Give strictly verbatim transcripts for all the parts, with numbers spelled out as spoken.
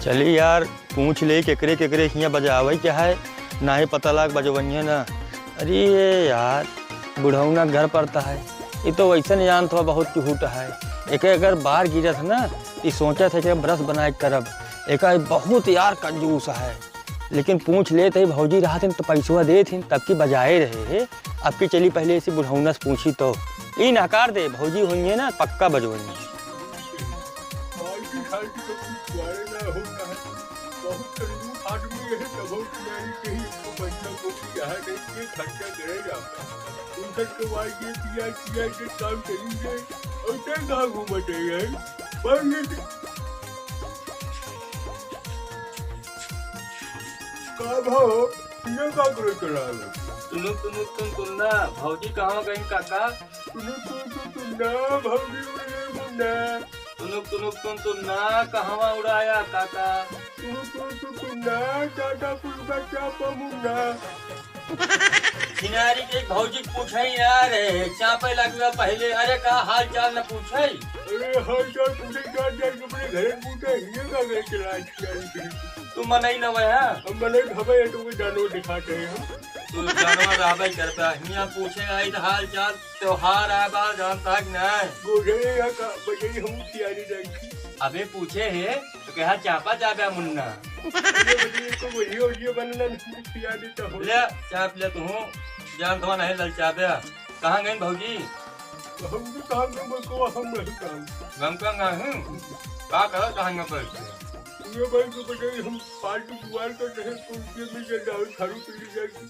चली यार, पूछ ले केकरे केकरे हियाँ बजावइ के है, नाहीं पता लाग बजवइहें ना। अरे यार, बुढ़ौना घर परत है, ई तो वइसन जानत हवा बहुत चुहुट है। एके अगर बार गिरत है ना, ई सोचत है कि brush बनाए के करब। एका ई बहुत यार कंजूस है, लेकिन पूछ लेत ही भौजी रहत हिन तो पइसवा देत हिन, तब की बजाए रहे है। अब की चली पहिले इसी बुढ़ौना से पूछी तो। ई नकार दे, भौजी होइहें ना, पक्का बजवइहें। पार्टी शार्टी तो कुछ द्वारे ना होता है। बहुत कंजूस आदमी है, तब किनारे कहीं इसको पैसा को भी यहाँ नहीं, ये खर्चा करे जाता है। उनका तो वाई ये पिया, पिया के काम चली गए, और क्या गाँव घूमते हैं? पर ये का भाव, ये का करे चला रहे? तुनुक तुनुक तुन तुन्ना, भौजी कहाँ गई काका? तुनुक तुनुक तुन तुन्ना, भौजी उड़े मुन्ना। तुनुक तुनुक तुन तुन्ना, कहवा उड़ाया काका? तुनुक तुनुक तुन तुन्ना, दादा पुरबा चापा मुन्ना। किनारी के भौजी के पूछे ही आ रहे हैं, चापे लगवा पहिले। अरे का हाल चाल न पूछे? अरे हाल चाल पूछे का जाए, अपने घरे पूछे, ये का गए चला किनारी के। तू मनई न वह? हम मनई हवे, तुमको जानवर दिखाते हैं हम। तू जानवर रहबे करता, हियाँ पूछे आई तो हाल चाल। त्योहार आए बा, जानता है कि नहीं? गोधरे या का बजई हम कियारी जाई। अबे पूछे है तो कहा चापा चापा मुन्ना। ये बजई को वही और ये बनना नहीं कियारी तो हो। ले चाप ले तू, जानत हवा नहीं ललचाबे। कहाँ गई भौजी? हम तो कहाँ गए, को हम नहीं कहाँ। गम का नहीं? का करो कहाँ गए बैठ के? ये भाई को बजई हम पार्टी दुआर कर रहे, कुर्सी में जे जाओ, खारू पी ली जाएगी।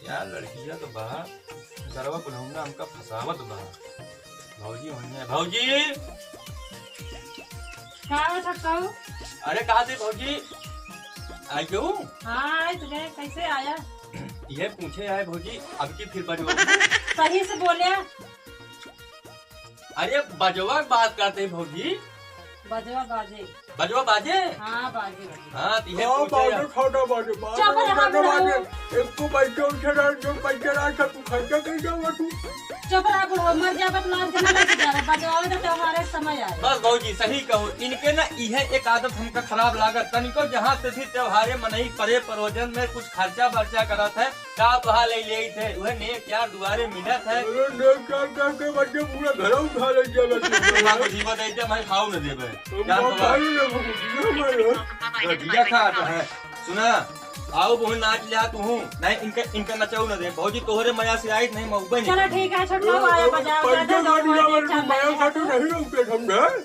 यार, लड़किया तो बा, सरवा बुढ़ौना हमका फंसावत बा। भौजी होइहें, भौजी! का हो सकता हो? अरे, कहाँ थी भौजी? आई क्यों? हाँ, आए तो गए, कैसे आया? ये पूछे आए भौजी, अब की फिर बजवा? सही से बोले। अरे बजवा के बात करते हैं भौजी। बजवा बाजे। बजवा बाजे? हाँ, बाजे, बाजे। हाँ, तो ये हाँ, पूछे बाजे, यार। छोटा बाजे, बाजे, चुप रहा, छोटा बाजे। बुढ़ऊ। एक तो बच्चा उठे रहा, जो बच्चा रहा, सब तू खर्चा कर जाओगा तू। चुप रहा, बुढ़ऊ, मर जाबत, लाज के ना लग जाबत, बजवावे तो त्योहारे समय आए। बस भौजी, सही कहो, इनके ना इहे एक आदत हमका खराब लागत, तनिको जहाँ से भी त्योहारे मनई परे परोजन में कुछ खर्चा बर्चा करत है, का तोहा ले लेइत है? उहे नेक यार दुआरे मिलत है। अरे नेक यार करके बच्चे पूरा घर उठा ले जाला तू। माँ को जीवा दे दे, मैं खाऊ न देबे। तो क्या माँ तो खाई ले वो कुछ ना मारो। तो दिया खा तो है। सुना, आओ बहु नाच लिया तू हूँ। नहीं, इनका, इनका नचाऊ न दे। भौजी तोहरे मया से आइत नहीं, मऊबे नहीं। चलो ठीक है, छोटका अरे, आया अरे, बजाओ, पैसा ज्यादा गाड़ी दौड़ लावा, मार, माया मार। खाटू नहीं रहते हम घर।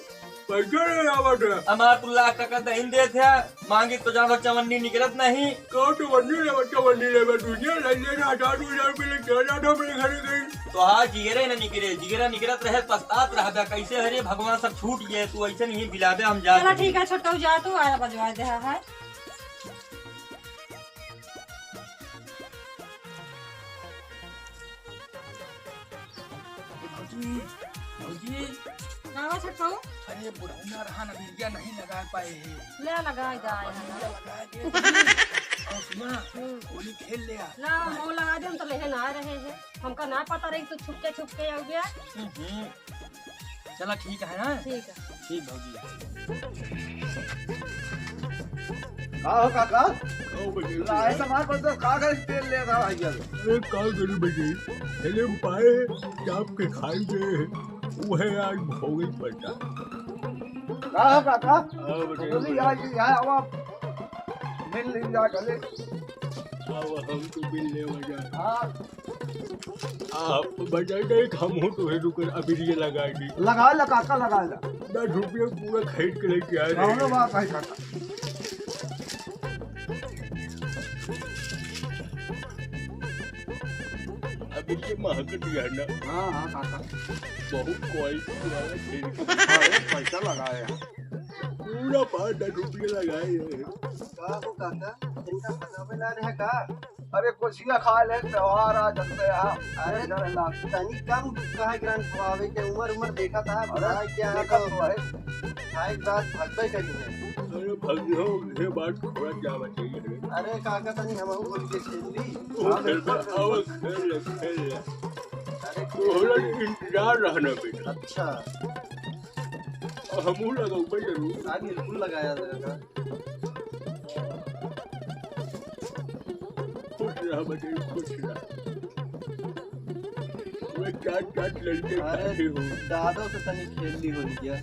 पैसा नहीं आवत है। हमार तू लाख टका दहिन देत है, मांगी तो जानो चवन्नी निकलत नहीं। तो चवन्नी लेबे, चवन्नी लेबे, दुनिया ले ले ना, हजार, दो हजार रुपये ले चला जाता मेरे घर गई। तो हाँ, जिगरे न निकले, जिगरा निकलत रहे, पछतात रहबे, कैसे हरे भगवान सब छूट गए, तू ऐसे नहीं बिलाबे हम जा चला रहे। ठीक है, छोटका जा तू, आया बजवा दे है। भौजी, भौजी। का हो छोटकऊ? अरे बुढ़ौना रहा न, बिंदिया नहीं लगा पाए है। ले लगा जा। बिंदिया लगा दे। और सुना, हम्म। होली खेल ले आ। ला, हम लगा दे, हम तो लेहे ना रहे हैं। हमका ना पता रही, तू छुपके छुपके आ गया। हम्म। चला ठीक है ना? ठीक है। ठीक भौजी। का हो काका? का हो बहिनी? लाए सामान पर तो का करे तेल ले रहा है यार? अरे का करी बहिनी? चले हम पाए, चाप के खाई दे। वो है आज भोगी पड़ता। का हो काका? हाँ, बहिनी। तो यार, यार, अब आप मिल नहीं जा गले। अब हम तो मिल ले वजह। हाँ। आ, बजाई दे, हम हो तो है, रुक, अभी ये लगा दी। लगा ला, काका, लगा ला। दस रुपये पूरा खरीद के लेके आ रहे कौनो हैं। बात नहीं, काका। अभी ये महक दिया ना। हाँ, हाँ, काका। बहुत quality वाला खरीद के। हाँ, एक पैसा लगाए हैं। पूरा पाँच दस रुपये लगाए हैं। का हो काका, इनका फंसावे ला रहे का? अरे कोसिया खा ले, त्योहार आ जाते हैं। अरे अरे, डर ना। तनी कम काहे ग्रांड खवावे के, उमर, उमर देखा था, अरे, बुढ़ाई क्या है देखा तो तो है। खाए के बाद भगबे करी है। अरे भगियो, ये बात थोड़ा क्या बचेगी रे? अरे काका, तनी हमहू बोल के खेल ली। वो हाँ, खेल बिल्कुल, आओ, बिल्कुल। खेल ले, खेल ले। अरे तोहरा इंतजार रहना बेटा। अच्छा। हमहू लगाऊ भाई जरूर। हाँ, बिल्कुल लगाया जाएगा। अब अरे कुछ ना। वो चार चार लड़के अरे, काफी हो। दादो से तनी खेल ली हो लिया।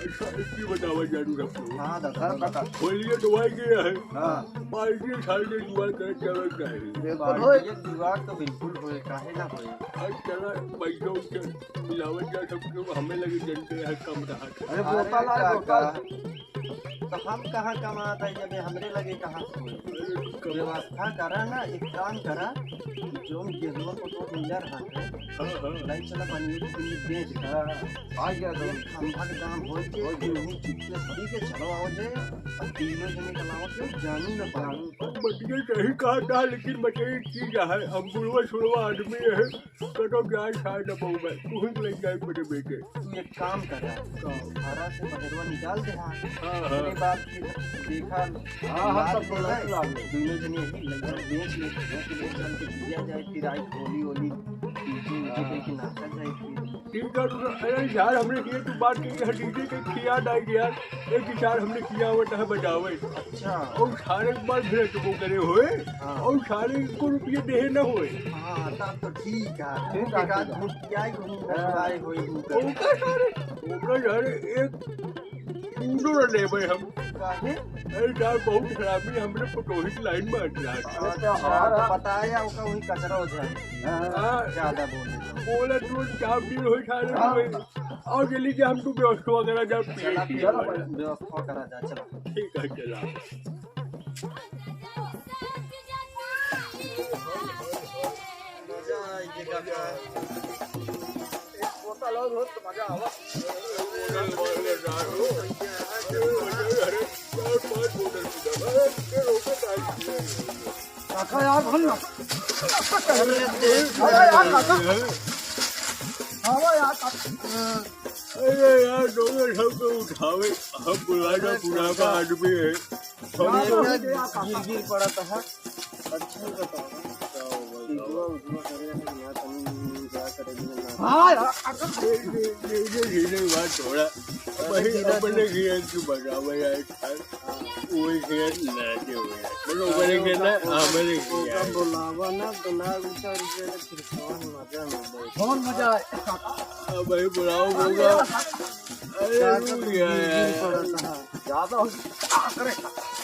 अच्छा, एक चीज बतावा जानू सबको। हाँ, दादा, हाँ, बता। होलिया तो आइ गया है। हाँ। पार्टी सारे जुगाड़ करे चलत जाए। बिल्कुल होए। पार्टी के जुगाड़ तो बिल्कुल होए, काहे ना होए? आज चला पैसा उनसे मिलावत जा, सबके हमें लगे जनते हैं कम रहा। अरे, अरे बोतल आए, काका, बोतल। तो हम कहाँ कमात है जब ये हमरे लगे कहाँ से होए? अरे, कमा- व्यवस्था करा ना, एक काम करा, जौन गेहुआ को तो मिलर हाथ है, हाँ, हाँ। लाई चला पानी की बेच के। हाँ, आ गया तो। एक खंभा के दाम हो के, हो गया। गेहूं चुपके सभी के चलो आओ जे, अब तीनों जने के अलावा केहू जानू न पाए। अब बतिया सही कहा था, लेकिन बटे एक चीज है, हम बुढ़वा सुढ़वा आदमी है, कतो जाए खाए न पाऊँ मैं, तू ही लग जाए मेरे बेटे। तू एक काम कर यार, का? घरा से बहरवा निकाल दे हाँ। हाँ, हाँ। ओकरे बाद फिर देखा, हाँ, हाँ, लाद सब के बोला, लाए, लाद ले। दोनों जने ही लइका बेच ले, बेच ले, चल के पिया जाए, फिर आई होली, होली, DJ, उजे हाँ। कह के नाचा जाए फिर। ठीक है, तू, अरे यार, हमने किए, तू बात कही है, DJ के खिया डाल यार, एक विचार हमने किया हुआ था बजावे। अच्छा। और सारे एक बार फिर वो करे हुए, हाँ। और सारे को रुपये दे न हुए। हाँ, तब तो ठीक है। ठीक है, एक आध ठीक है। घूम के आई, घूम के हाँ। आए हुए, घूम के। ओकर सारे, ओकर सारे एक पूरो न लेबे हम। काहे? अरे यार, बहुत खराबी हमरे पटोही के लाइन में अट रहा है। अच्छा, हाँ, तो बताया, ओका वही कचरा हो जाए। हाँ। ज्यादा बोले तो। बोले तू क्या दिन हो सारे हाँ। हुए। और जल्दी से हम तू व्यवस्था वगैरह जब चला, पिए ठीक है, की। व्यवस्था करा जा, चला। ठीक है, चला। मजा आएगी काका। एक बोतल और हो तो मजा आवा। काका यार, भन ना। अरे यार, काका। आवा यार, काका। अरे यार, दोनों सबको उठावे। हम पुराना, पुराना आदमी है। हम तो गिर, गिर पड़ा था। अच्छा, बताओ ना, क्या हुआ, क्या हुआ? उठवा, उठवा करे ना, यहाँ तनी क्या करे, बिना ना। हाँ यार, काका। ये, ये, ये, ये, ये बात छोड़ा। वही अपने गियर की बजावे यार। वही खेत ना के हुए। मतलब, ओकरे खेत ना, हमरे खेत। ओका बोलावा ना, तो ना उतर के फिर कौन मजा में बैठ। कौन मजा आए? अब भाई बुलाओ, बोलवा। अरे, अरे, रुक गया यार। ज्यादा हो, अरे,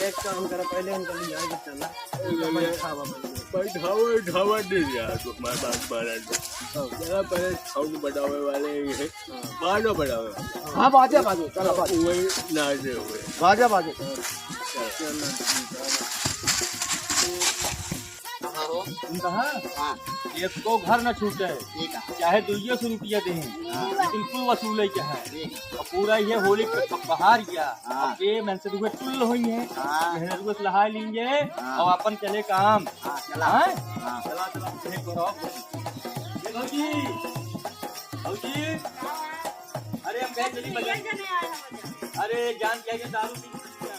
एक काम करा, पहले इनका ले जाके चला। अरे, बैठावा, बैठावा। बैठावा, बैठावा दे यार, तो मैं बात मारा तो। चला, पहले sound बढ़ावे वाले ही है। बाजो बड़ा हो। हाँ, बाजे, बाजे, चला, बाजे। वही नाचे हुए। बाजे, बाजे। चला। कहाँ हो? तुम कहाँ? हाँ। एको घर न छूटे। ठीक है। चाहे दुइये सौ रुपया दें। हाँ। लेकिन कुल वसूले के है। ठीक है। और पूरा ये होली के प-, बहार गया। हाँ। अब ये मन से दुहे चुल होई है। हाँ। मेहनत को लहाई लीजिए हाँ। और अपन चले काम। हाँ, चला। हाँ? हाँ। चला, चला, एक और आओ। ए भौजी, भौजी, अरे हम कहे चली बजार। अरे जान क्या, ये दारू पी लिया।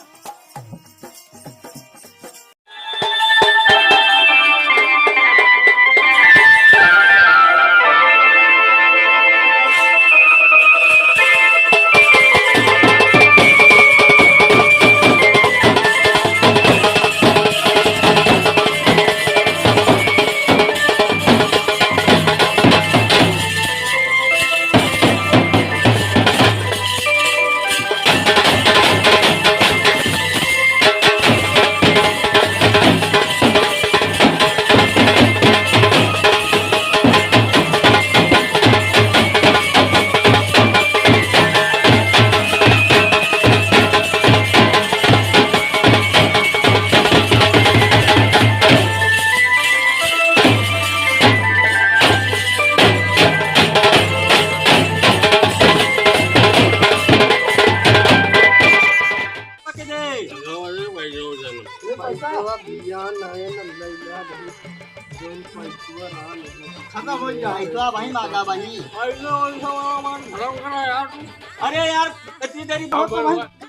के दे। लगाओ रे भाई, जो जानो। ये पैसा बियान है ना, लैला नहीं। जोन पैसा रहा नहीं। खत्म हो गया। पैसा वहीं मांगा वहीं। पैसा वहीं मांगा, भरम करा यार तू। अरे यार, इतनी देरी बहुत अब समय।